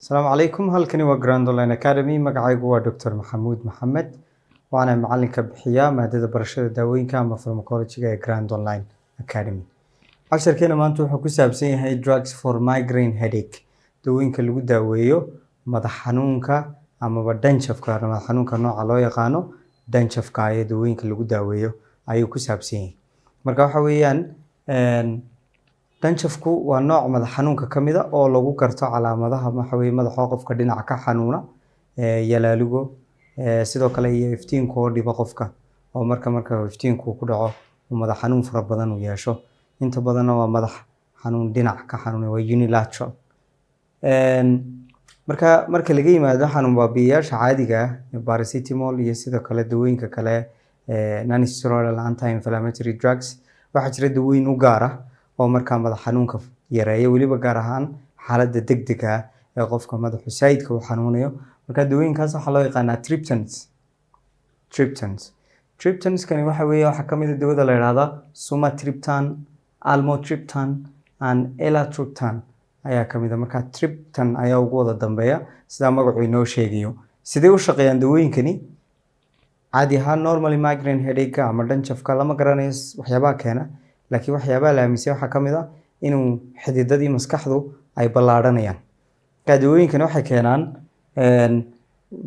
Asalaamu calaykum. Halkani waa Grand Online Academy. Magacaygu waa Dr Maxamuud Maxamed, waana macalinka bixiya maadada barashada daawooyinka ama pharmacology-ga ee Grand Online Academy. Casharkeena maanta wuxuu ku saabsan yahay drugs for migraine headache, dawooyinka lagu daaweeyo madax xanuunka amaba dhanjafka, madax xanuunka nooca loo yaqaano dhanjafka ee dawooyinka lagu daaweeyo ayuu ku saabsan yahay. Marka waxa weeyaan, dhanjafku waa nooc madax xanuunka ka mid a oo lagu garto calaamadaha waxa weeye madaxoo qofka dhinaca ka xanuuna, yalaalugo, sidoo kale iyo iftiinka oo dhiba qofka, oo marka iftiinku ku dhaco uu madax xanuun fara badan uu yeesho. Inta badanna waa madax xanuun dhinac ka xanuuna, waa unilateral. Marka laga yimaado xanuun baabi'iyayaasha caadiga ah, paracetamol iyo sidoo kale dawooyinka kale, non-steroidal anti-inflammatory drugs, waxaa jira dawooyin u gaar ah oo markaa madax xanuunka yareeya, weliba gaar ahaan xaaladda degdega ah ee qofka madaxu saayidka u xanuunayo. Marka dawooyinkaas waxaa loo yaqaanaa triptans. Triptans, triptanskani waxa weeye, waxaa ka mid a dawada la yidhaahda sumatriptan, almotriptan and eletriptan ayaa ka mid a. Marka triptan ayaa ugu wada dambeeya, sidaa magacu inoo sheegayo. Sidee u shaqeeyaan dawooyinkani? Caadi ahaan, normally, migraine headache ama dhanjafka lama garanayo waxyaabaha keena, laakiin waxyaabaha la aaminsan waxaa ka mid ah inuu xididadii maskaxdu ay ballaadhanayaan. Marka dawooyinkani waxay keenaan,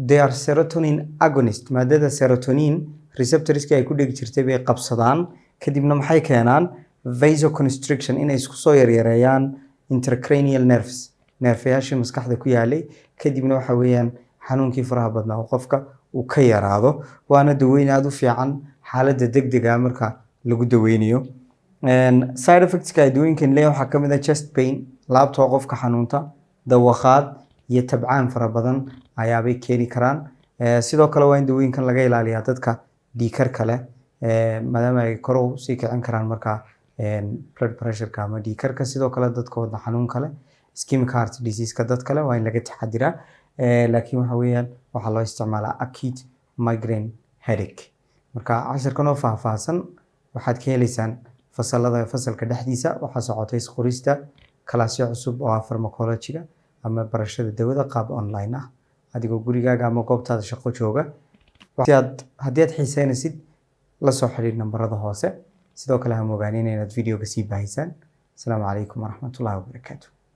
they are serotonin agonist. Maadada serotonin receptorska ay ku dhegi jirtay bay qabsadaan. Kadibna maxay keenaan? Vasoconstriction, inay isku soo yaryareeyaan intracranial nerves, neerfayaashii maskaxda ku yaalay. Kadibna waxa weeyaan xanuunkii faraha badnaa oo qofka uu ka yaraado. Waana daweyn aada u fiican xaaladda degdega marka lagu daweynayo. Side effectska ay dawooyinkan leeyihin waxaa ka mid ah chest pain, laabtoo qofka xanuunta, dawakhaad iyo tabcaan fara badan ayaabay keeni karaan. Sidoo kale waa in dawooyinkan laga ilaaliyaa dadka dhiigkarka leh, maadaama ay kor u sii kicin karaan markaa blood pressureka ama dhiigkarka. Sidoo kale dadka wadna xanuunka leh, ischemic heart disease-ka dad kale, waa in laga taxadiraa. Laakiin waxa weeyaan waxaa loo isticmaalaa acute migraine headache. Marka casharkan oo faahfaahsan waxaad ka heleysaan fasalada. Fasalka dhexdiisa waxaa socotay isqorista kalaasyo cusub oo ah pharmacology-ga ama barashada dawada qaab online ah, adigoo gurigaaga ama goobtaada shaqo jooga. Si aad haddii aad xiiseynaysid, la soo xidhiidh nambarada hoose. Sidoo kale ha moogaanin inaad videoga sii baahisaan. Asalaamu calaykum waraxmatullaahi wabarakaatu.